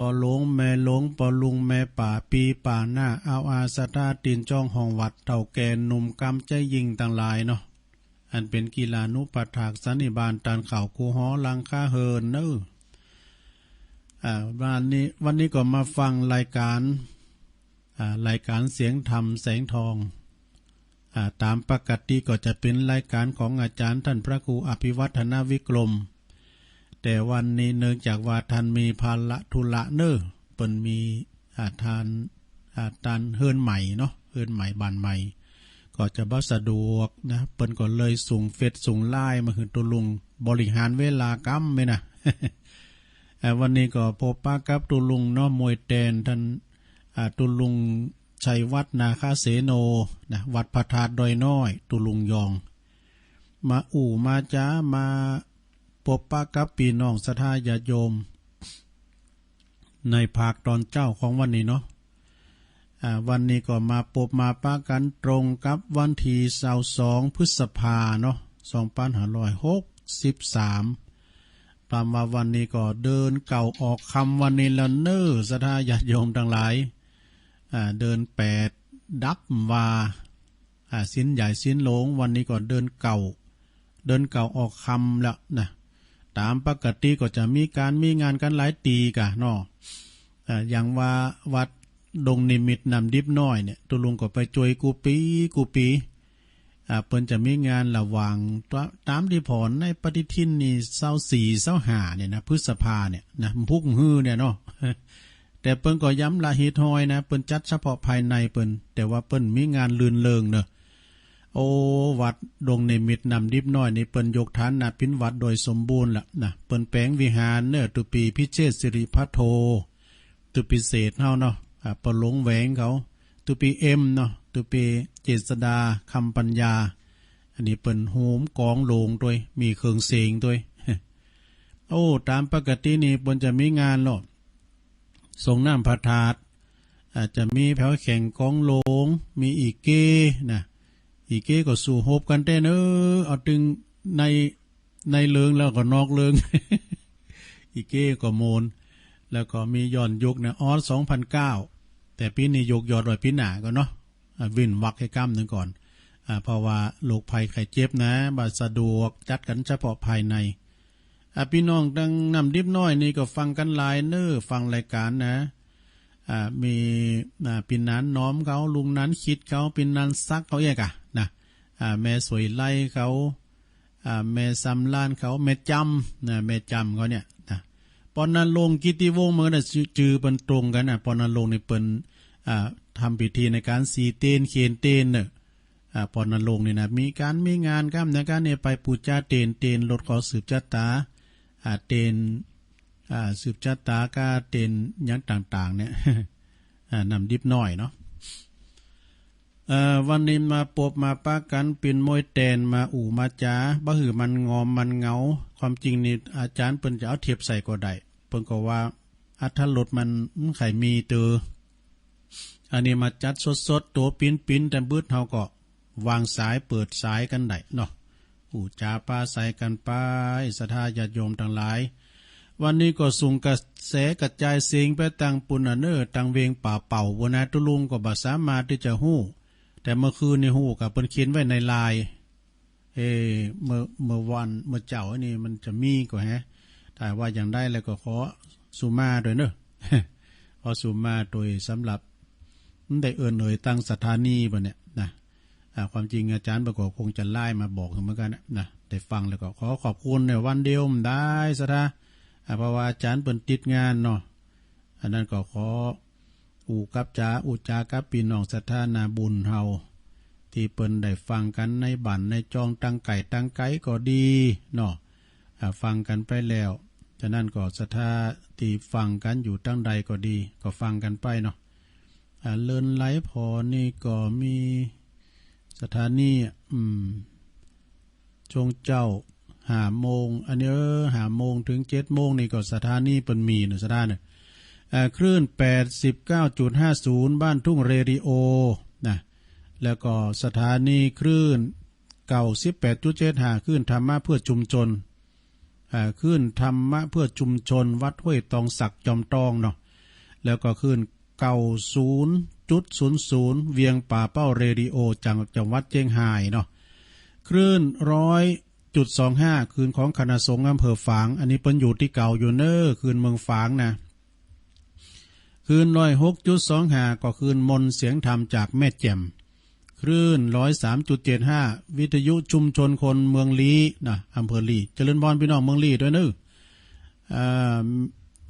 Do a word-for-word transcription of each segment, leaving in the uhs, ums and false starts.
ป้อหลวงแม่หลวง ป้อลุงแม่ป้า ปี้ป้าน้า อาวอาศรัทธา ตี๋นจ้องห้องวัด เฒ่าแก่หนุ่มกำใจ๊ยิ่งตังหลายเนาะ อันเป๋นกิลานุปัฏฐากสันนิบาต ต้านข้าวครัวหอหลังคาเฮือนเนาะ อ่า วันนี้ วันนี้ก็มาฟังรายการ อ่า รายการเสียงธรรมแสงทอง อ่า ต๋ามปกติก็จะเป๋นรายการของอาจ๋ารย์ต้านพระครูอภิวัฒนวิกรม แต่วันนี้เนื่องจากว่าต้านมีภาระธุระเนาะ เปิ้นมี อ่า ต้าน อ่า ต้านเฮือนใหม่เนาะ เฮือนใหม่บ้านใหม่ ก็จะบ่สะดวกนะ เปิ้นก็เลยส่งเฟซส่งไลน์มาหื้อตุ๊ลุงบริหารเวลากำไว้นะ อ่า วันนี้ก็ปบปะกับตุ๊ลุงเนาะ มวยแตนต้าน อ่า ตุ๊ลุงชัยวัฒน์ นาคเสโน นะ วัดพระธาตุดอยน้อย ตุ๊ลุงยอง มาอู้มาจ๋า มาปบปะกับปี้น้องศรัทธาญาติโยม ในภาคต๋อนเจ๊าของวันนี้เนาะ อ่า วันนี้ก็มาปบมาปะกั๋นตรงกับวันตี้ซาวสอง พฤษภาเนาะ สองปันห้าร้อยหกสิบสาม ต๋ามว่าวันนี้ก็เดือนเก้าออกค่ำวันนี้แล้วเนาะ ศรัทธาญาติโยมตังหลาย อ่า เดือนแปดดับว่า อ่า ศีลใหญ่ศีลหลวง วันนี้ก็เดือนเก้า เดือนเก้าออกค่ำแล้วนะ ต๋ามปกติก็จะมีก๋านมีงานกั๋นหลายตี้ก่ะเนาะ อ่า อย่างว่าวัดดงนิมิตรน้ำดิบน้อยเนี่ย ตุ๊ลุงก็ไปจ้วยกู้ปี๋กู้ปี๋ อ่า เปิ้นจะมีงานระหว่าง ต๋ามตี้ผ่อนในปฏิทินนี่ ซาวสี่ ซาวห้าเนี่ยนะ พฤษภาเนี่ยนะ มันพุกหื้อเนี่ยเนาะ แต่เปิ้นก็ย้ำละฮิตฮอยนะ เปิ้นจัดเฉพาะภายในเปิ้น แต่ว่าเปิ้นมีงานรื่นเริงเนาะ โอ้ วัดดงนิมิตรน้ำดิบน้อยนี่เปิ้นยกฐานะเป๋นวัดโดยสมบูรณ์ละนะ เปิ้นแป๋งวิหารเนาะ ตุ๊ปีพิเชษฐสิริพัทโท ตุ๊ปีเศรษฐเฮาเนาะ อ่า ป้อหลวงแหวงเขา ตุ๊ปีเอ็มเนาะ ตุ๊ปีเจษฎา คำปัญญา อันนี้เปิ้นโฮมก๋องโลงตวย มีเครื่องเสียงตวย โอ้ ต๋ามปกตินี่เปิ้นจะมีงานเนาะ สรงน้ำพระธาตุ อ่า จะมีแผวแข่งก๋องโลง มีอีเก้นะ อีเก้ก็สู้ฮบกั๋นแต๊เนาะ เอาตึงใน ในเริงแล้วก็นอกเริง อีเก้ก็โมน แล้วก็มีย้อนยุคนะ ออส สองปันเก้า แต่ปี๋นี้ยกยอดไว้ปี๋หน้าก่อนเนาะ อ่า เว้นวรรคแค่กำนึ่งก่อน อ่า เพราะว่าโรคภัยไข้เจ็บนะ บ่สะดวก จัดกั๋นเฉพาะภายใน อ่า ปี้น้องตังน้ำดิบน้อยนี่ก็ฟังกั๋นหลายเนาะ ฟังรายก๋านนะ อ่า มี อ่า ปี้หนานหนอมเขา ลุงหนานคิดเขา ปี้หนานศักดิ์เขาเอี้ยก่ะนะ อ่า แม่สวยไลเขา อ่า แม่สำราญเขา แม่จำนะ แม่จำเขาเนี่ยนะ ป้อณรงค์ กิตติวงศ์ มันก็ได้จื้อ จื้อเปิ้นตรงกั๋นนะ ป้อณรงค์นี่เปิ้น อ่า ทำพิธีในก๋านสีเตน เขนเตนเนาะ อ่า ป้อณรงค์นี่นะ มีก๋านมีงานกำนะ ก๋านนี่ไปปู๋จาเตน เตนลดเคราะห์สืบจะต๋า อ่า เตน อ่า สืบจะต๋า ก้าเตนหยังต่างๆ เนี่ย อ่า น้ำดิบน้อยเนาะ เอ่อ วันนี้มาปบมาปะกั๋นเป๋นมวยแตน มาอู้มาจ๋า บ่หื้อมันงอมมันเหงา ความจริงนี่อาจ๋ารย์เปิ้นจะเอาเทปใส่ก็ได้ เปิ้นก็ว่าอรรถรสมัน มันใค่มีเตอ อันนี้มาจัดสดๆ ตั๋วปิ๊นๆ แต่บึดเฮาก็วางสายเปิดสายกั๋นได้เนาะ อู้จ๋าปราศรัยกั๋นไป ศรัทธาญาติโยมตังหลาย วันนี้ก็ส่งกระแสกระจายเสียงไปตังปู้นน่ะเนาะ ตังเวียงป่าเป่าปู้นนะ ตุ๊ลุงก็บ่สามารถตี้จะฮู้ แต่เมื่อคืนนี่ฮู้ก่ะ เปิ้นเขียนไว้ในไลน์ เอ้ เมื่อ เมื่อวาน เมื่อเจ๊านี่มันจะมีก่อแฮะ ถ้าว่าอย่างใดแล้วก็ขอสุมาตวยเนาะ ขอสุมาตวย สำหรับ มันได้เอิ้นเอ่ยตังสถานีบ่เนี่ยนะ อ่า ความจริงอาจ๋ารย์เปิ้นก็คงจะไลน์มาบอกเหมือนกั๋นนะ นะ ได้ฟังแล้วก็ขอขอบคุณในวันเดียวมันได้ศรัทธา อ่า เพราะว่าอาจ๋ารย์เปิ้นติดงานเนาะ อันนั้นก็ขออู้กับจ๋า อู้จ๋ากับปี้น้องศรัทธานาบุญเฮา ตี้เปิ้นได้ฟังกั๋นในบ้านในจอง ตังใก้ตังไก๋ก็ดีเนาะ อ่า ฟังกั๋นไปแล้ว ฉะนั้นก็ศรัทธาตี้ฟังกั๋นอยู่ตังใดก็ดี ก็ฟังกั๋นไปเนาะ อ่า เลินไลฟ์ผ่อนี่ก็มีสถานี อืม ช่วงเจ๊าห้าโมง อันนี้ เออ ห้าโมงเถิงเจ็ดโมงนี่ก็สถานีเปิ้นมีเนาะ ศรัทธาเนาะ อ่า คลื่นแปดสิบเก้าจุดห้าศูนย์ บ้านทุ่งเรดิโอนะ แล้วก็สถานีคลื่นเก้าสิบแปดจุดเจ็ดห้า คลื่นธรรมะเพื่อชุมชน อ่า คลื่นธรรมะเพื่อชุมชนวัดห้วยตองสักจอมตองเนาะ แล้วก็คลื่น เก้าศูนย์จุดศูนย์ศูนย์ เวียงป่าเป้าเรดิโอ จากจังหวัดเจียงฮายเนาะ คลื่น ร้อยจุดสองห้า คลื่นของคณะสงฆ์อำเภอฝาง อันนี้เปิ้นอยู่ตี้เก่าอยู่เน้อ คลื่นเมืองฝางนะ คลื่น ร้อยหกจุดสองห้า ก็คลื่นมนต์เสียงธรรมจากแม่แจ่ม คลื่น ร้อยสามจุดเจ็ดห้า วิทยุชุมชนคนเมืองลี้นะ อำเภอลี้ เจริญพรพี่น้องเมืองลี้ด้วยเน้อ อ่า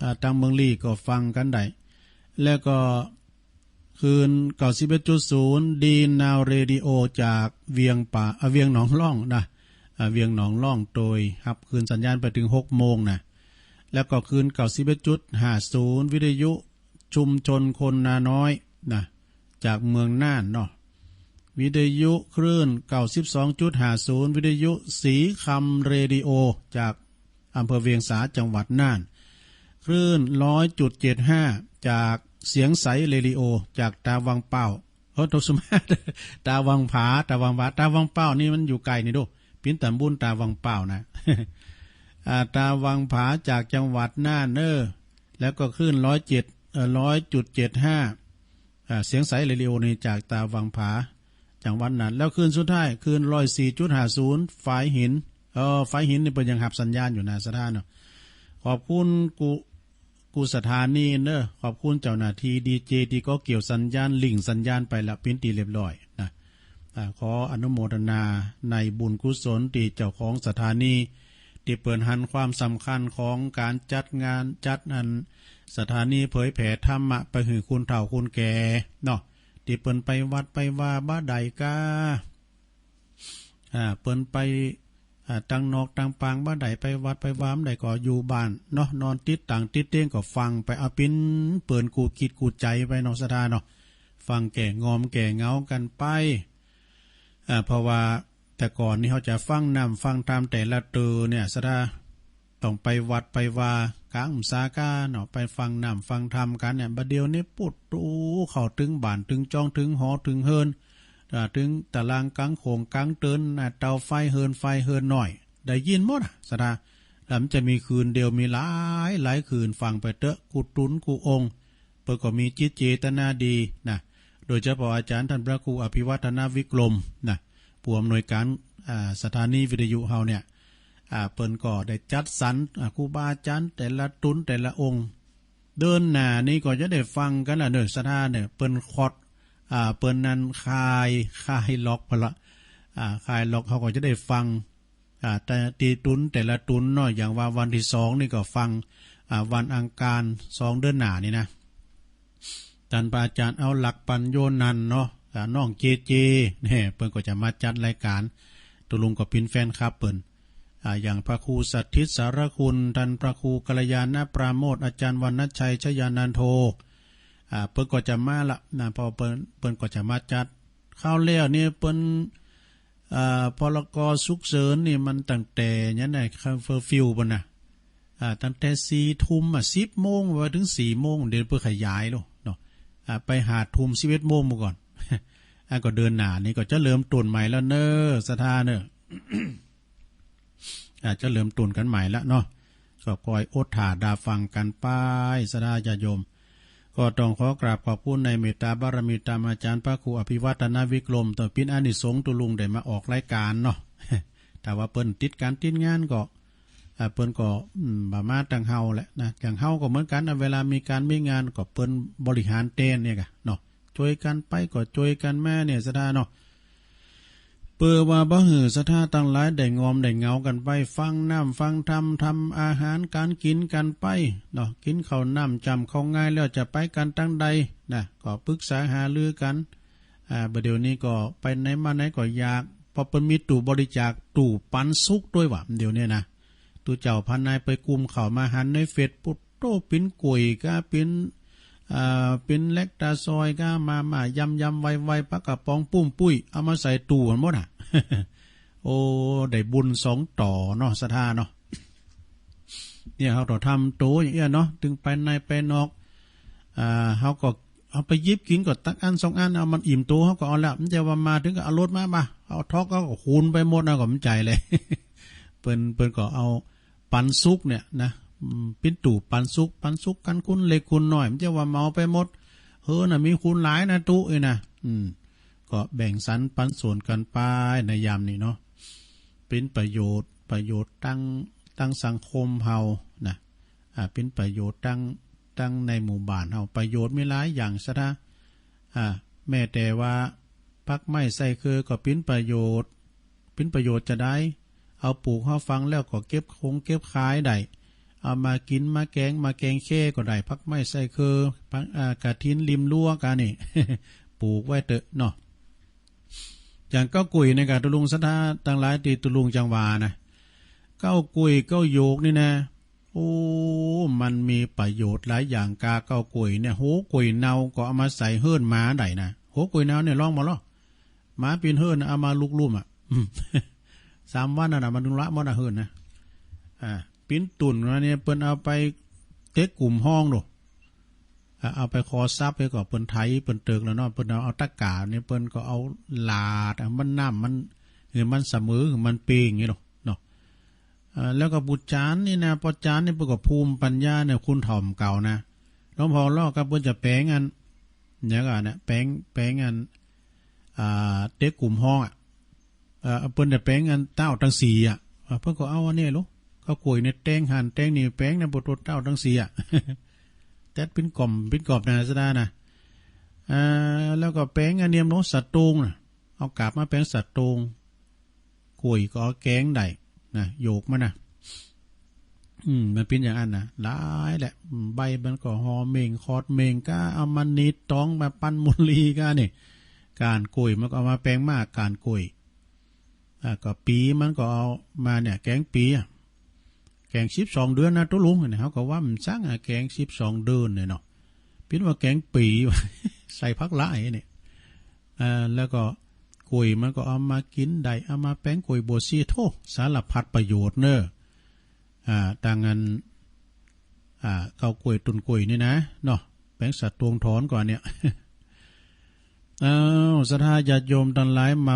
อ่า ตางเมืองลี้ก็ฟังกั๋นได้ แล้วก็คลื่น เก้าสิบเอ็ดจุดศูนย์ ดีนาวเรดิโอ จากเวียงป่า อ่า เวียงหนองล่องนะ อ่า เวียงหนองล่อง โตยฮับคลื่นสัญญาณไปเถิงหกโมงนะ แล้วก็คลื่น เก้าสิบเอ็ดจุดห้าศูนย์ วิทยุชุมชนคนนาน้อยนะ จากเมืองน่านเนาะ วิทยุคลื่น เก้าสิบสองจุดห้าศูนย์ วิทยุสีคำเรดิโอ จากอำเภอเวียงสา จังหวัดน่าน คลื่น ร้อยจุดเจ็ดห้า จากเสียงใสเรดิโอ จากตาวังเป้า เออ ตกสมา ตาวังผา ตาวังผา ตาวังเป้านี่มันอยู่ไกลนี่ดู ปิ้นต๋ำบุญตาวังเป้านะ อ่า ตาวังผาจากจังหวัดน่านเน้อ แล้วก็คลื่น ร้อยเจ็ด เอ่อ ร้อยจุดเจ็ดห้า อ่า เสียงใสเรดิโอนี่จากตาวังผา จังหวัดน่าน แล้วคลื่นสุดท้าย คลื่น ร้อยสี่จุดห้าศูนย์ ฝายหิน เออ ฝายหินนี่เปิ้นยังฮับสัญญาณอยู่นะ ศรัทธาเนาะ ขอบคุณกู้ กู้สถานีเน้อ ขอบคุณเจ้าหน้าตี้ดีเจตี้ก็เกี่ยวสัญญาณ ลิงก์สัญญาณไปละ ปิ้นตี้เรียบร้อยนะ อ่า ขออนุโมทนาในบุญกุศลตี้เจ้าของสถานี ตี้เปิ้นหันความสำคัญของก๋านจัดงาน จัดอันสถานีเผยแผ่ธรรมะไปหื้อคนเฒ่าคนแก่เนาะ ตี้เปิ้นไปวัดไปวาบ่ได้ก้า อ่า เปิ้นไป อ่า ตังนอกตังปางบ่ได้ ไปวัดไปวาบ่ได้ ก็อยู่บ้านเนาะ นอนติดตั๋งติดเตียงก็ฟังไป เอาปิ้นเปิ้นกู้จิตกู้ใจ๋ไปเนาะ ศรัทธาเนาะ ฟังแก้งอมแก้เหงากั๋นไป อ่า เพราะว่าแต่ก่อนนี่เฮาจะฟังน้ำฟังธรรมแต่ละเตื้อเนี่ย ศรัทธา ต้องไปวัดไปวาก๋างพรรษาก้าเนาะ ไปฟังน้ำฟังธรรมกั๋นเนี่ย บ่าเดี่ยวนี้ปุ๊ด โอ้ เข้าเถิงบ้านเถิงจ้อง เถิงหอเถิงเฮือน อ่า เถิงตารางก๋างโขงก๋างเติน อ่า เตาไฟเฮือนไฟเฮือนน้อย ได้ยินหมดอะ ศรัทธา แล้วมันจะมีคืนเดียว มีหลายหลายคืน ฟังไปเต๊อะ กู้ตุ๊นกู้องค์ เปิ้นก็มีจิตเจตนาดีนะ โดยเฉพาะอาจ๋ารย์ต้านพระครูอภิวัฒนวิกรมนะ ผู้อำนวยก๋าน อ่า สถานีวิทยุเฮาเนี่ย อ่า เปิ้นก็ได้จัดสรร อ่า ครูบาอาจ๋ารย์แต่ละตุ๊นแต่ละองค์ เดือนหน้านี่ก็จะได้ฟังกั๋นละเน้อ ศรัทธาเน้อ เปิ้นคอด อ่า เปิ้นนั้นคาย คายล็อกไปละ อ่า คายล็อก เฮาก็จะได้ฟัง อ่า แต่ตี้ตุ๊นแต่ละตุ๊นเนาะ อย่างว่าวันตี้สองนี่ก็ฟัง อ่า วันอังคาร สองเดือนหน้านี่นะ ต้านพระอาจ๋ารย์เอาหลักปั๋ญโญนันท์เนาะ อ่า น้องเจเจ เนี่ย เปิ้นก็จะมาจัดรายก๋าน ตุ๊ลุงก็เป๋นแฟนคลับเปิ้น อ่า อย่างพระครูสถิตสารคุณ ต้านพระครูกัลยาณปราโมทย์ อาจ๋ารย์วรรณชัยชยานันโท อ่า เปิ้นก็จะมาละนะ เพราะเปิ้น เปิ้นก็จะมาจัด คราวแล้วนี่เปิ้น อ่า พ.ร.ก. สุกเสินนี่มันตั้งแต่เนี่ยนะ เคอร์ฟิวเปิ้นนะ อ่า ตั้งแต่สี่ทุ่มอะ สิบโมงไปเถิงสี่โมง เดี๋ยวเปิ้นขยายแล้วเนาะ อ่า ไปห้าทุ่ม สิบเอ็ดโมงเมื่อก่อน อ่า ก็เดือนหน้านี่ก็จะเริ่มต้นใหม่แล้วเน้อ ศรัทธาเน้อ อ่า จะเริ่มต้นกั๋นใหม่ละเนาะ ก็คอยอดถ่าดาฟังกั๋นไป ศรัทธาญาติโยม ก็ต้องขอกราบขอบคุณในเมตตาบารมีตามอาจ๋ารย์พระครูอภิวัฒนวิกรม ต้องเป๋นอานิสงส์ตุ๊ลุงได้มาออกรายก๋านเนาะ ถ้าว่าเปิ้นติดก๋านติดงานก็ อ่า เปิ้นก็ อืม บ่มาตังเฮาแหละนะ อย่างเฮาก็เหมือนกั๋นนะ เวลามีก๋านมีงานก็เปิ้นบริหารแตนเนี่ยกะเนาะ จ้วยกั๋นไปก็จ้วยกั๋นมาเนี่ย ศรัทธาเนาะ เปื้อว่าบ่หื้อศรัทธาตังหลายได้งอมได้เหงากั๋นไป ฟังน้ำฟังธรรม ทำอาหารก๋านกิ๋นกั๋นไปเนาะ กิ๋นข้าวน้ำจ้ำข้าวงายแล้วจะไปกั๋นตางใดนะ ก็ปรึกษาหารือกั๋น อ่า บ่าเดี่ยวนี้ก็ไปไหนมาไหนก็อยาก เพราะเปิ้นมีตู้บริจาค ตู้ปันสุขตวยว่า เดี๋ยวนี้นะ ตุ๊เจ้าพานายไปกุมเข้ามาหันในเฟซ ปุ๊ดโต้ เป๋นก๋วยก้า เป๋น อ่า เป๋นแล็กตาซอยก้า มาม่ายำๆ ไวๆ ปลากระป๋องปุ้มปุ้ย เอามาใส่ตู้หั้นหมดอะ โอ้ ได้บุญสองต่อเนาะ ศรัทธาเนาะ เนี่ย เฮาต้องทำตั๋วอย่างเอี้ยเนาะ เถิงไปในไปนอก อ่า เฮาก็เอาไปหยิบกิ๋นก็ตักอันสองอัน เอามันอิ่มตั๋วเฮาก็เอาแล้ว บ่ใจ้ว่ามาเถิงก็เอารถมาบ่า เอาทอกเอาก็คูณไปหมดนะ ก็บ่ใจ้เลย เปิ้น เปิ้นก็เอาปันสุขเนี่ยนะ อืม ปิ้นตู้ปันสุข ปันสุขกั๋นคุณเล็กคุณน้อย มันจะว่าเหมาไปหมด เออ น่ะ มีคุณหลายนะตุ๊อี้นะ อืม ก็แบ่งสรรปันส่วนกั๋นไปในยามนี้เนาะ เป๋นประโยชน์ ประโยชน์ตัง ตังสังคมเฮานะ อ่า เป๋นประโยชน์ตัง ตังในหมู่บ้านเฮา ประโยชน์มีหลายอย่างศรัทธา อ่า แม้แต่ว่า ผักไม้ไส้เคือก็เป๋นประโยชน์ เป๋นประโยชน์จาใด เอาปลูกหาฝังแล้วก็เก็บคงเก็บขายได้ เอามากิ๋นมาแกง มาแกงแค่ก็ได้ ผักไม้ไส้เคือ ผัก อ่า กระถินริมรั้วก้านี่ ปลูกไว้เต๊อะเนาะ อย่างเก๊ากล้วยนี่ก้า ตุ๊ลุงศรัทธาตังหลายตี้ตุ๊ลุงจั่งว่านะ เก๊ากล้วยเก๊าหยวกนี่นะ โอ้ มันมีประโยชน์หลายอย่างก้า เก๊ากล้วยเนี่ย หัวกล้วยเนาก็เอามาใส่เฮือนหมาได้นะ หัวกล้วยเนาเนี่ยลองบ่ลอ หมาปี๋นเฮือนเอามาลุกลุ่มอะ อืม สามวันนั่นน่ะ มันละหมดอะเฮือนนะ อ่า ปี๋นตุ๊่นมาเนี่ย เปิ้นเอาไปเต๊ะกุ่มห้องดู อ่า เอาไปคอซับไปก็เปิ้นไถเปิ้นเติกแล้วเนาะ เปิ้นเอา เอาตะก๋าเนี่ย เปิ้นก็เอาหลาดอะ มันน้ำมัน หื้อมันเสมอ หื้อมันเป๊ะอย่างงี้เนาะ เนาะ อ่า แล้วก็ปู๋จานนี่นะ ป้อจานนี่เปิ้นก็ภูมิปัญญาเนี่ย คุณถ่อมเก่านะ หลวงพ่อลอกกับเปิ้นจะแป๋งอัน เดี๋ยวก่อนนะ แป๋ง แป๋งอัน อ่า เต๊ะกุ่มห้องอะ เอ่อ เปิ้นจะแป๋งอันเต๊าตังสี่อะ อ่า เปิ้นก็เอาอันนี้ลูก เก๊ากล้วยเนี่ยแตงหั้นแตงนี่ แป๋งเนี่ยบ่ตันเต๊าตังสี่อะ แต๊ดปิ้นก่อม ปิ้นกอบนะศรัทธานะ อ่า แล้วก็แป๋งอันเนียมลงสะตูงน่ะ เอากาบมาแป๋งสะตูง กล้วยก็เอาแกงได้นะ หยวกมันนะ อืม มันเป๋นอย่างอั้นนะ หลายแหละ อืม ใบมันก็ห่อเม่ง ขอดเม่ง ก็เอามาหนีดตองมาปั้นมุลีก้านี่ ก้านกล้วยมันก็เอามาแป๋งหมาก ก้านกล้วย อ่า ก็ปี๋มันก็เอามาเนี่ย แกงปี๋อะ แกงสิบสองเดือนนะตุ๊ลุงเนี่ย เฮาก็ว่ามันสังอะ แกงสิบสองเดือนเนี่ยเนาะ เปิ้นว่าแกงปี๋ ใส่ผักหลายเนี่ย อ่า แล้วก็กล้วยมันก็เอามากิ๋นได้ เอามาแป๋งกล้วยบวชชี โธ่ สารพัดประโยชน์เนาะ อ่า ตังอัน อ่า เก๊ากล้วยตุ๊่นกล้วยนี่นะ เนาะ แป๋งสะตวงถอนก่อนเนี่ย อ้าว ศรัทธาญาติโยมตังหลายมา